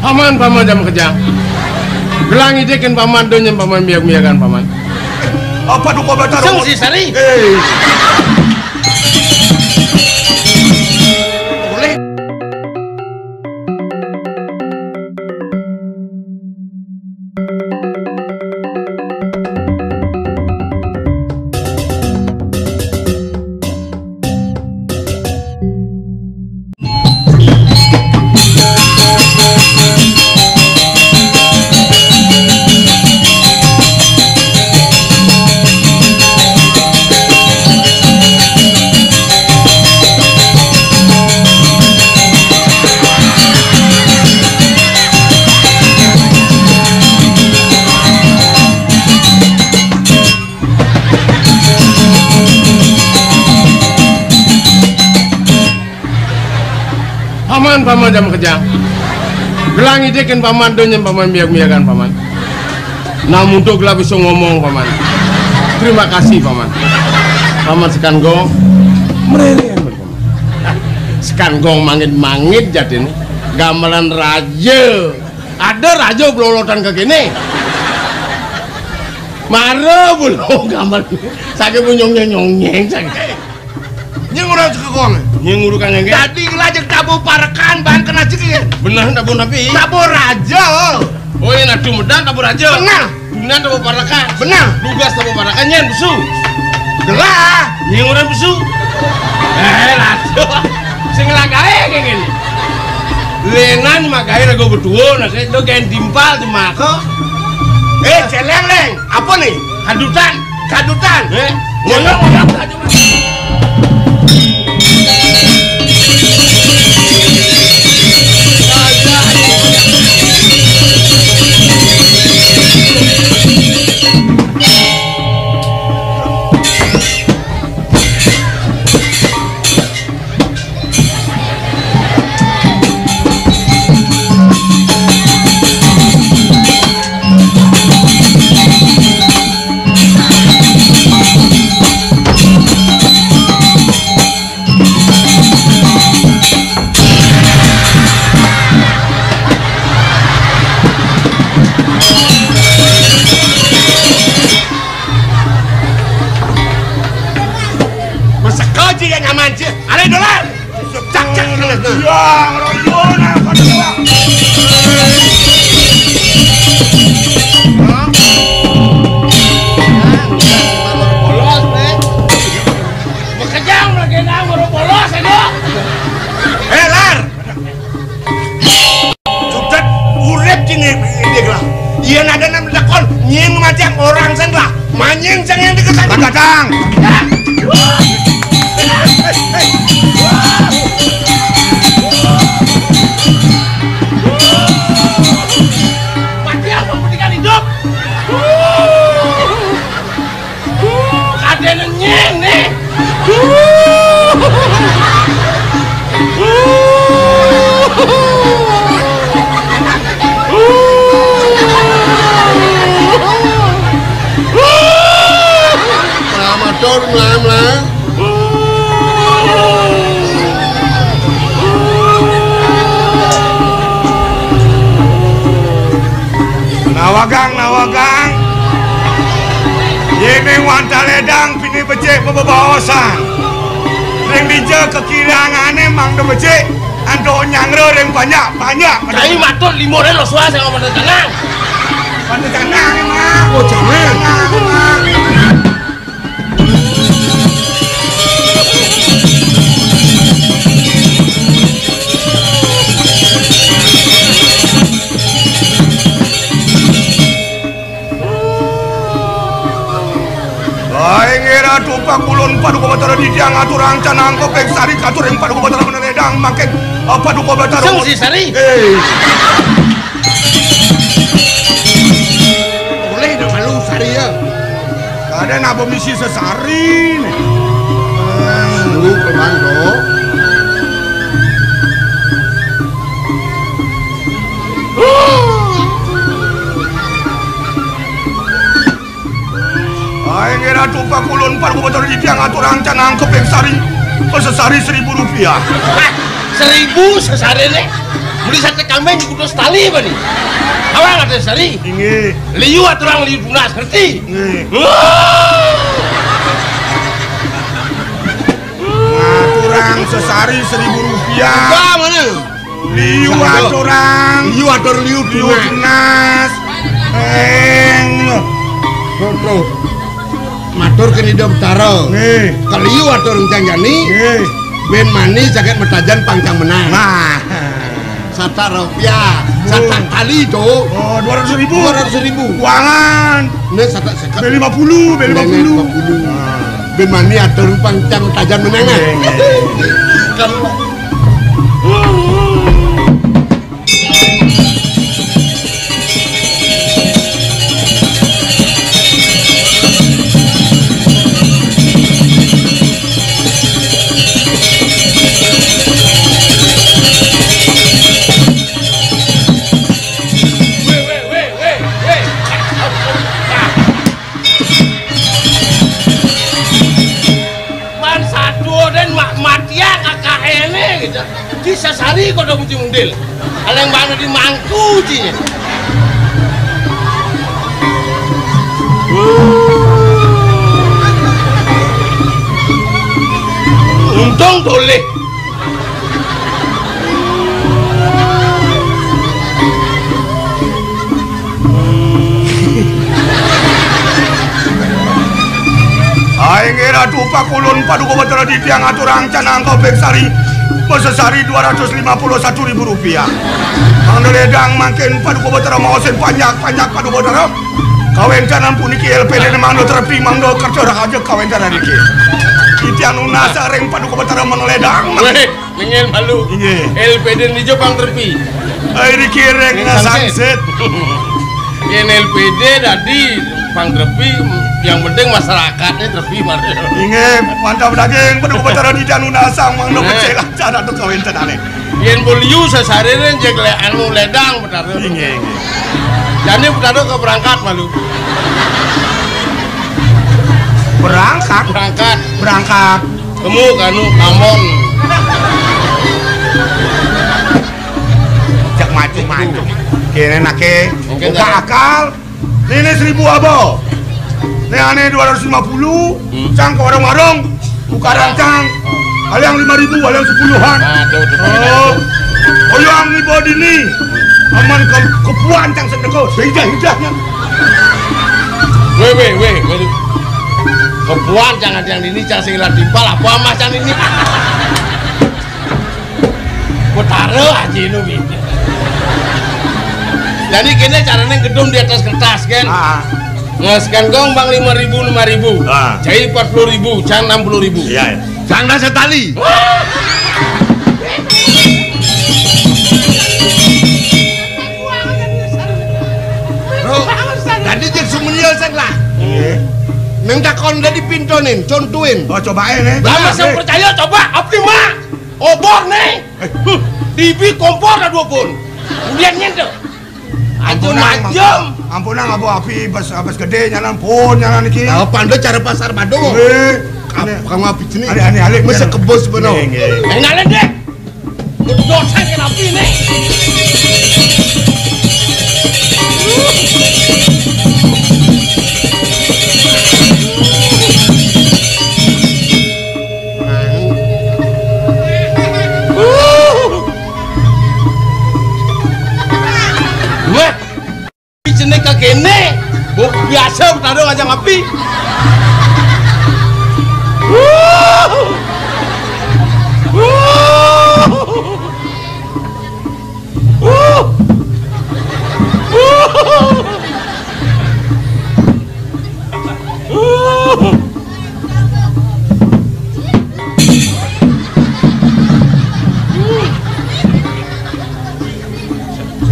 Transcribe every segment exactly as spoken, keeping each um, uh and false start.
Paman, paman, jam kejang. Gelang idéken paman, donyén paman miag-miagan paman. Apa duka Batara? Sing Sisari. Eh. Paman, paman, jam kejang. Gelang idéken paman, donyén paman miag-miagan paman. Nah, muntug gelah bisa ngomong paman. Terima kasih paman. Paman sekan gong. Mrene paman. Sekan gong mangit-mangit jadiné. Gamelan raja. Ada raja blolotan ke kéné. Mara bulo gamelan. Saking nyongnyeng-nyongnyeng saking. Nying ora jegegong. Nying ora kang nggih. Dadi lajeng tabuh parekan bang kena jegegong. Bener tabuh napi? Tabuh raja. Oh, iya, nadu medan tabuh raja. Bener. Dunan tabuh parekan. Bener. Dugas tabuh parekan nyén besu. Gelah. Nying ora besu. Eh, raja. Sing lagaé kayak gini. Lenan makaé rego beduo, nah, sing do gaen timpal, temako. Eh, celeng, Leng. Apa nih? Kadutan. Kadutan. Eh? Ngoyong, ngoyong, kadutan. Masakaji ya nyaman sih. Ada dolar. Cak, cak, kena. Ya, ngeroyok, nah, pada doang. Bolos, eh. Bekejang lagi nang baru bolos, aduh. Eh, Lar. Sudet urip cini idik lah. Yen ada nam lakon nying macam orang sen lah. Manying sing yang dikesan. Pak Gadang. Mati apa pendidikan hidup? Ada nenyeng nih. Matur, mlayu-mlayu. Nawagang, nawagang. Yéning wantah ledang pinih becik bebebaosan. Ring dija kekirangané mangda becik, antuk nyanggra ring panjak, panjak. Cai matur lima ré lo suah sing ngomong tenang. Pada tenang, Mak. Oh, jangan. Tenang, Mak. Hai, ngira tupak ulun Paduka Batara Didya ngaturang canang kopeng sari katur ring Paduka Batara Meneledang mangkin, eh, Paduka Batara. Sing si sari. Eh. Boleh dah malu sari ya. Kadén apa misi sesari né. Lu kemando. Ai, ngira tupak ulun Paduka Batara Didya ngaturang canang kopeng sari. Pesesari seribu rupiah. Hah? Seribu sesariné? Beli sate kambing di Kuta Setali, bani. Awang ada Setali. Inggih. Liu aturang liu tunas, ngerti? Inggih. Wah. Aturang sesari seribu rupiah. Apa mana? Liu aturang. Liu atur liu tunas. Eng. Tuh, tuh. Matur kene Ida Betara. Nggih. Keliu atur rencang jani. Nggih. Ben mani jagat metajan pangcang menang. Nah. Satak rupiah, satak tali, Cuk. Oh, dua ratus ribu. Dua ratus ribu. Kuangan. Nek satak seket. B lima puluh, B lima puluh. Nah. Ben mani atur pangcang metajan menang, ah. Nggih, nggih. Kamu. Man satu den mak matia kakak ene gitu. Disasari kok udah mesti mundil. Aleng bana di mangku cinya. Untung toleh. Inggih Ratu Pakulun Paduka Betara titiang aturang canang kopek sari, masesari dua ratus lima puluh satu ribu rupiah. Mangda ledang mangkin Paduka Betara maosin panjak-panjak Paduka Betara. Kawentanan puniki L P D mangda trepi mangda kerja rahaja kawentanan niki. Titiang nunas ring Paduka Betara mangda ledang. Weh. Ningen malu. Inggih. L P D nijo pang trepi. Ai dikiring sangsit. Yen L P D dadi pang trepi, yang penting masyarakatnya trepi, Mar. Inggih, mantap daging, Paduka Betara titiang nunasang mangda becik lancar atuh kawéntenane. Yen beliau sasarene jeg le anu ledang, Betara. Inggih, inggih. Jani Betara keberangkat malu. Berangkat? Berangkat. Berangkat. Temu kanu kamon. Jak maju-maju. Kene nake buka akal. Nene seribu abo. Ne ane dua ratus lima puluh, cang ke warung-warung, buka rancang. Aliang lima ribu, aliang sepuluhan. Oh. Oyang ibu dini. Aman ke kepuan cang sedekah. Hidah-hidahnya. Weh, weh, weh, weh. Kepuan cang aliang dini cang sing ilat timpal apa amas cang dini. Betara aja nu bini. Jadi kene carane gedung di atas kertas kan? Ah. Ngaskan gong bang lima ribu, lima ribu. Ah. Cai empat puluh ribu, cang enam puluh ribu. Iya, iya. Cang dah setali. Bro, tadi cek sumenial sang lah. Iya. Neng takon udah dipintonin, contuin. Oh, cobain, eh. Lah, masih percaya, coba, apa, Mak? Obor, nih. Dibi kompor dah dua pun. Kemudian nyentuh. Aja macam. Ampunang, apa api bas, bas gede nyanan pun nyanan iki. Tahu pandu cara pasar Badung. Eh, kamu api sini. Ada aneh alik. Masa kebos benar. Nggih, nggih. Yang nalen deh. Dosa kan api nih. Wah, jenenge kagene. Mbok biasa betara ngajak api.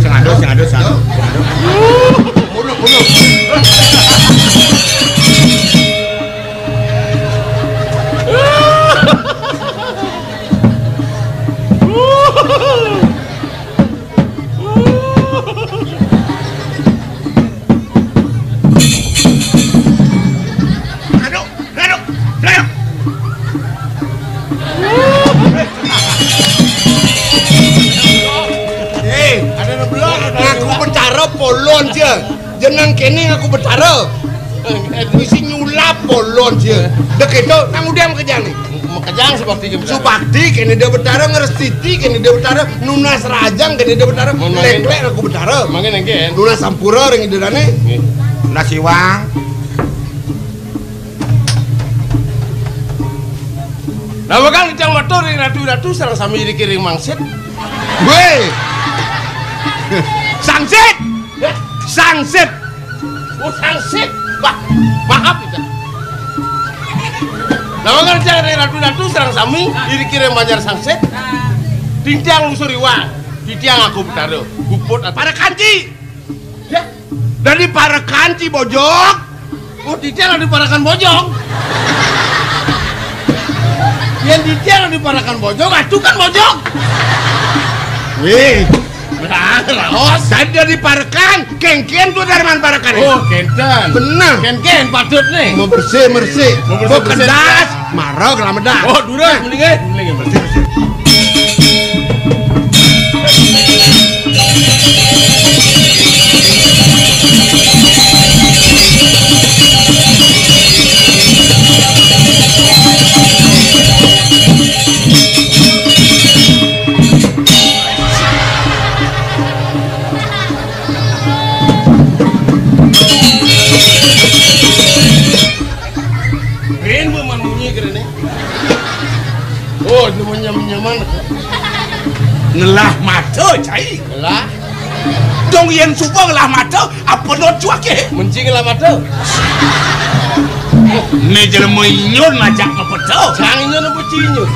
Sing ado, sing ado, sing ado. Sing ado. Mundur, mundur. Nang kéné ngaku betara. Misi nyulap bolon sia. Dek itu nang udah makejang né. Makejang subakti ké betara. Subakti kéné dia betara, ngrestiti kéné dia betara, nunas rajang kéné dia betara. Léklék ngaku betara. Mangkin nang kén. Nunas sampura ring idanané. Nggih. Nunas iwang. Nah, bakal titiang matur ring ratu-ratu sareng sami iriki ring mangsit. Wéh. Sangsit. Sangsit. Oh, sangsit. Bah, maaf kita. Nah, bakal titiang ring ratu-ratu sareng sami iriki ring Banjar Sangsit. Titiang nglungsur iwang. Titiang ngaku betara. Puput at- Para kanci. Ya. Dadi parekan ci bojog. Oh, titiang dadi parekan bojog. Yén titiang dadi parekan bojog, atukan bojog. Wéh. Nah, raos. Dadi, dadi parekan, kénkén tuh darman parekan. Oh, kénten. Bener. Kénkén patut né. Mau bersih, bersih. Mau bersih, mau bersih. Kedas, mareg lamedan. Oh, durus, mending, eh. Mending, bersih, bersih. Rin, bu, man munyi kéréné. Oh, nyaman-nyaman. Ngelah mata, cai. Ngelah. Dong yén suba ngelah mata, apa not cuaké? Menci ngelah mata. Né jelema inyun ngajak mapeta. Cang inyun apa ci inyun?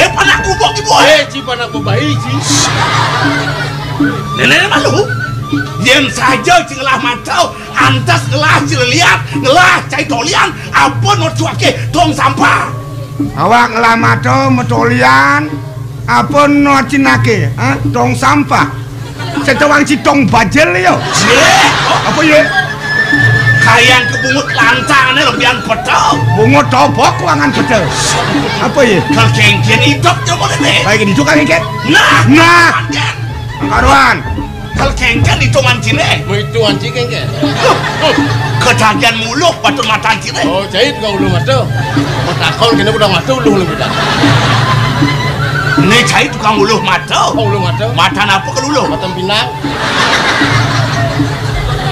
Hé, panak gubuk ibu, hé. Hé, ci panak bebayi, ci. Nenek malu. Yén saja ci ngelah mata, antas ngelah ci leliat, ngelah cai tolian, apa not cuaké tong sampah. Awak ngelah mata matolian, apa not cinaké, ha? Tong sampah. Setawang ci tong bajil ya. Yé. Apa yé? Kayan ke bungut lantang né lebihan peta. Bungut tobok kuangan peta. Apa yé? Kal kénkén idep coba né. Baik itu kal kénkén. Nah, nah. Karuan. Kal kénkén itungan ciné. Mau itungan ci kénkén. Ketagihan muluh patut matan ciné. Oh, cai tukang uluh mata. Matakon kéné udah mata uluh lagi dah. Né cai tukang uluh mata. Oh, uluh mata. Matan apa kal uluh? Matan pinang.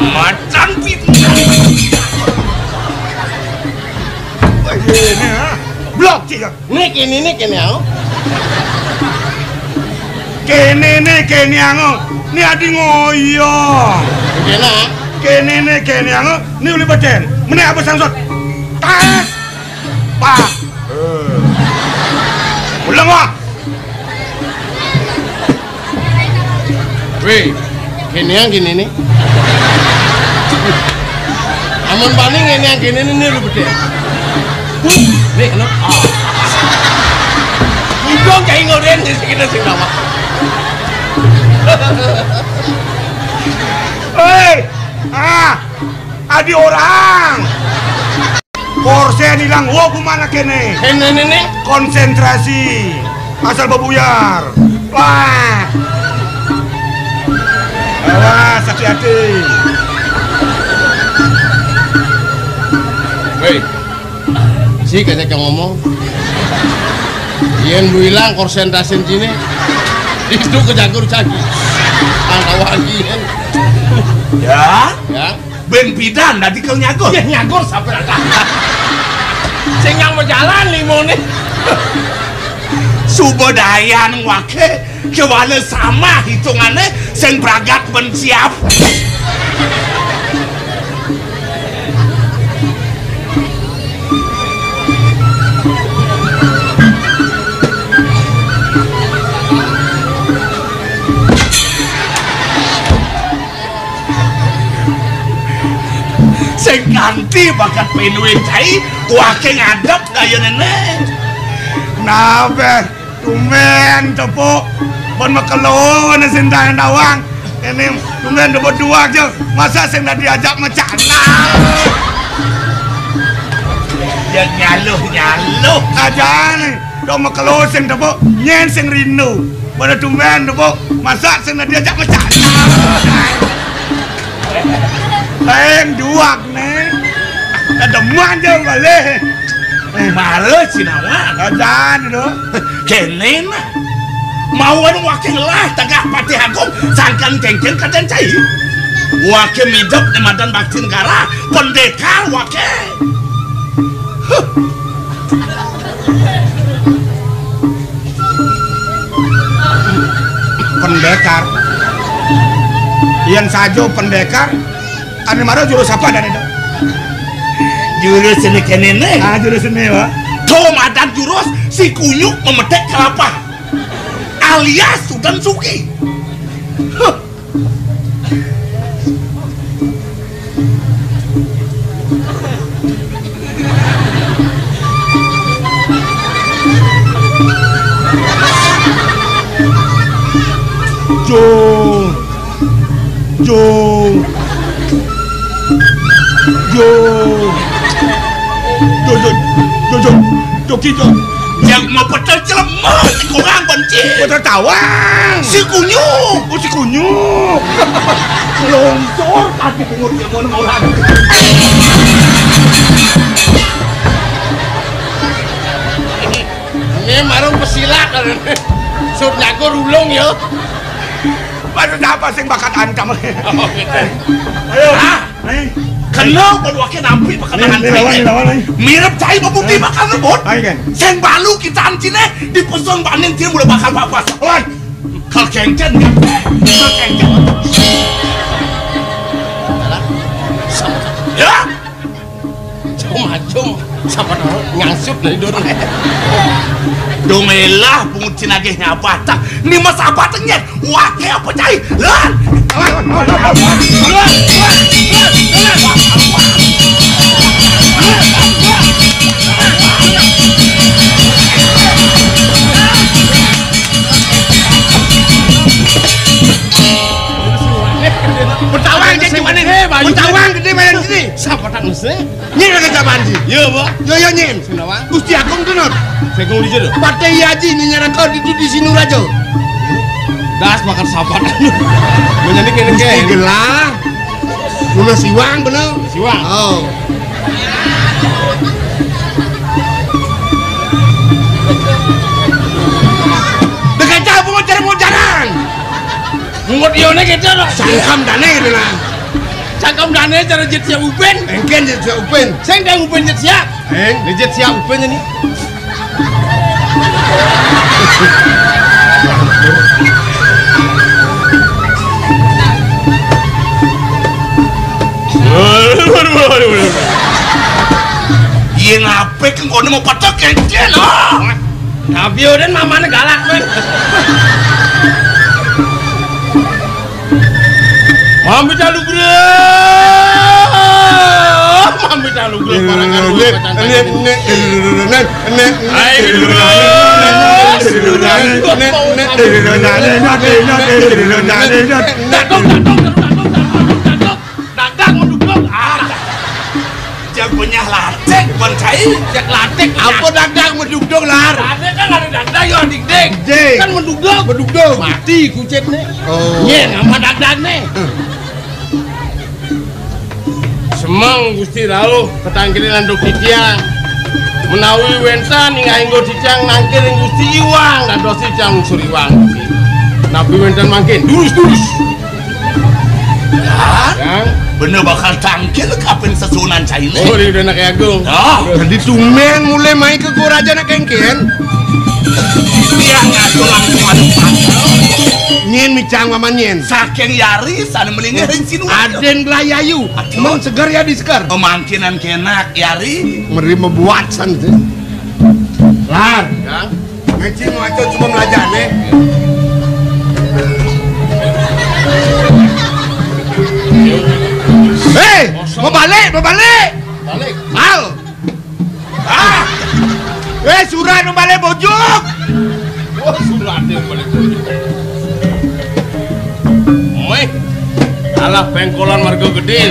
Matan pinang. Ini, ha? Blok, cik. Né kéné, né kéné, au. Kéné, né kéné, au. Né adi ngoyong. Kéné. Kéné, né kéné, au. Né uli betén. Mené apa sangsut? Tah. Pak. Ulang, wah. Wéh, kéné yang kéné né. Amun bani kéné yang kéné né, né lu bedé. Né, kena. Ah. Idung cai ngoden di sini sing nama. Hei, ah, adi orang. Korsén ilang, wo, kumaha kéné? Kéné, né, né. Konsentrasi. Asal bebuyar. Wah. Awas, hati-hati. Wéh. Sik, ajak yang ngomong. Yén lu ilang konsentrasi ciné. Itu kejagur cagi. Antawaan yén. Ya. Ya. Bén pidan dadi kal nyagur. Yéh, nyagur sabar ada. Sing nyang majalan limoné. Suba dayan waké kéwala samah itungané sing pragat bén siap. Sing kanti bakat pinuin cai, waké ngadep kaya néné. Nah, béh, tumbén tepuk. Pun makelo né sing tawang. Ini tumbén tepuk dua aja. Masa sing dadi ajak macanang? Ya nyaluh-nyaluh. Aja nih. Dong makelo sing tepuk, nyén sing rindu. Pada tumbén tepuk, masa sing diajak macanang. Eng duak, Neng. Kademen jauh balik. Mara sinawan. Adan, Dul. Kéné nah. Mawa waké ngelah tegak Patih Agung, sangkan kéngkén kadén cai. Waké midep né madan bakti negara, pendekar waké. Pendekar. Yén saja pendekar, ané mara jurus apa adané to? Jurus seni kéné né. Ah, jurus seni, Pak. To madan jurus si kunyuk memetik kelapa. Alias Sudan Suki. Huh. Jo. Jo. Jo. Jo, jo, jo, jo. Joki, jo. Yang mau pecel celemah, kurang benci. Pecel tawang. Si kunyuk. Oh, si kunyuk. Longsor kaki pungut dia mau orang. Ini marung pesilat. Sut nyakur ulung ya. Maksud apa sing bakat ancam? Oh, gitu. Ayo. Hah? Ayo. Kena pun wakil nampi bakal Ayo, tangan lawan, tinggi. Lawan, ayo. Mirip cai bebukti Ayo. Bakal rebut. Ayo, kan. Sing balu kita anciné dipesong banin dia mulai bakal papas. Oi. Kal kengken. Kal kengken. Ya. Jom, jom, sapa tahu nyangsut dari dulu. Dong elah, pungut cinagih nyabatang. Ni mas apa tengnya? Wah, kayak apa cai? Lan. Betawang jadi mana? Betawang gede mana sini? Sapa tak mesti? Nyén ada kacaban sih. Iya, Pak. Yo, yo, nyén. Sing nawang. Gusti Agung Tunut. Sing nguli jero. Patih Haji ini nyerang kau di, di Sinuraja. Das bakal sahabat. Menyanyi kene Gusti kene. Gelah. Guna siwang bener. Siwang. Oh. Dekat jauh mau cari mau jarang. Mungut iyone kéto to. Sangkam dané kéto nah. Sangkam dané cara jet sia Upin. Engkén jet sia Upin. Sing dang Upin jet sia. Eng, né jet sia Upin ini. Yén apik engkoné mau petek kéncén, ah. Tapi udah mamane galak, men. Mami Calugra. Mami Calugra, parangan duit pacan tadi. Ayo, dulu. Dadung, dadung, dadung, dadung, dadung, dadung. Dagdag mendugdug. Ah. Yang punya latik, bukan cai. Yang latik. Apa dagdag mendugdug, Lar? Ada kan ada dagdag, yo, ding, ding. Ding. Kan mendugdug. Mendugdug. Mati kucit nih. Oh. Nyén, sama dagdag nih. Semeng Gusti Rauh, ketangkilin landuk titiang. Menawi wénten ing ainggo titiang nangkil ing Gusti Iwang, dados titiang unsur Iwang. Napi wénten mangkin? Durus, durus. Yang bener bakal tangkil kapin sesuunan cainé. Oh, di Anak Agung. Ah, jadi tumben mulai main ke Goraja nak kengken. Dia ngatur langsung ada pasal. Nyén micang mama nyén. Saking yari sana melingeh ring sinu. Aden belayayu. Aduh. Mong seger ya di seger. Pemangkinan kenak yari. Meri mebuat san itu. Lar. Ya. Ngecil ngaco cuma melajane. Hei, mau balik, mau balik. Balik. Al. Ah. Eh, surat mau balik bojok. Oh, surat dia balik bojok. Meh. Alah pengkolan marga gedé.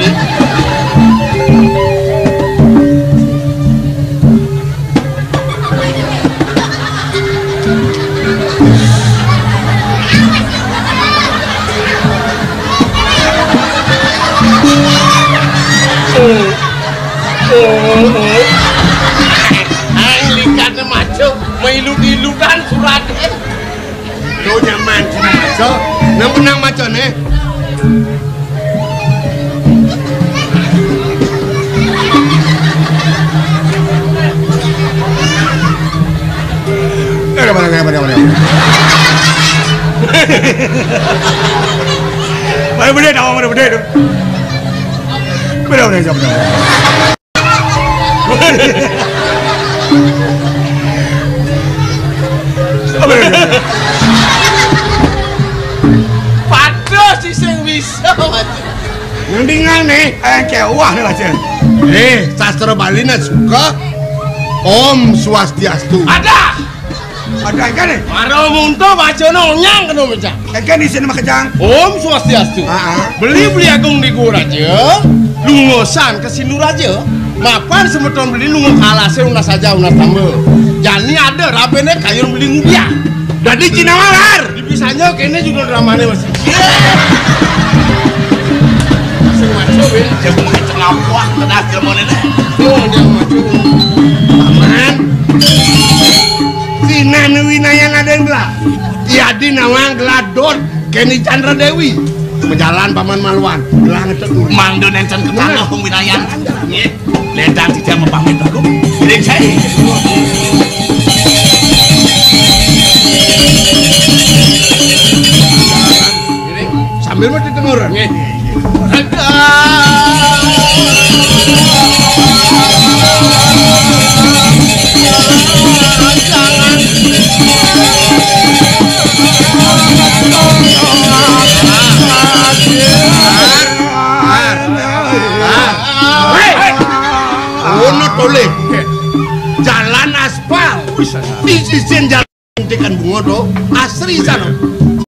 Aing likatna maco, mailut-ilutan suratna. Tuh nyaman cenah maco. Nang benang maco nih. Mana, mana, mana, mana? Mana beda, tahu mana beda tuh? Beda, beda, siapa? Paduh, si sing bisa, Mas. Mendingan nih, eh, kewah nih, Mas. Eh, sastra Bali na suka Om Swastiastu. Ada. Ada kan nih? Maro munto bacana onyang kena mecah. Kan di sini mah kejang. Om Swastiastu. Heeh. Beli, beli agung di gua raja. Lungosan ke Sindu raja. Mapan semeton beli lungo kalase unas saja unas tambah. Jani ada rabene kayun beli ngudiah. Jadi Cina malar. Dipisahnya kene juga dramane masih. Masih maco, ya. Jangan pakai cengapuak, kena hasil monene. Oh, dia maco. Paman. Sina nu winayan ada yang belah. Jadi nawang geladot Keni Chandra Dewi. Majalan Paman Maluan. Gelah ngecek dulu. Mangdo nencen ke tanah pemwinayan. Nggih. Ledang tidak mau pamit dulu. Ring saya. Sambil mau ditengur. Nggih. Ono toleh. Jalan aspal. Di sisi jalan tekan bunga do. Asri sana.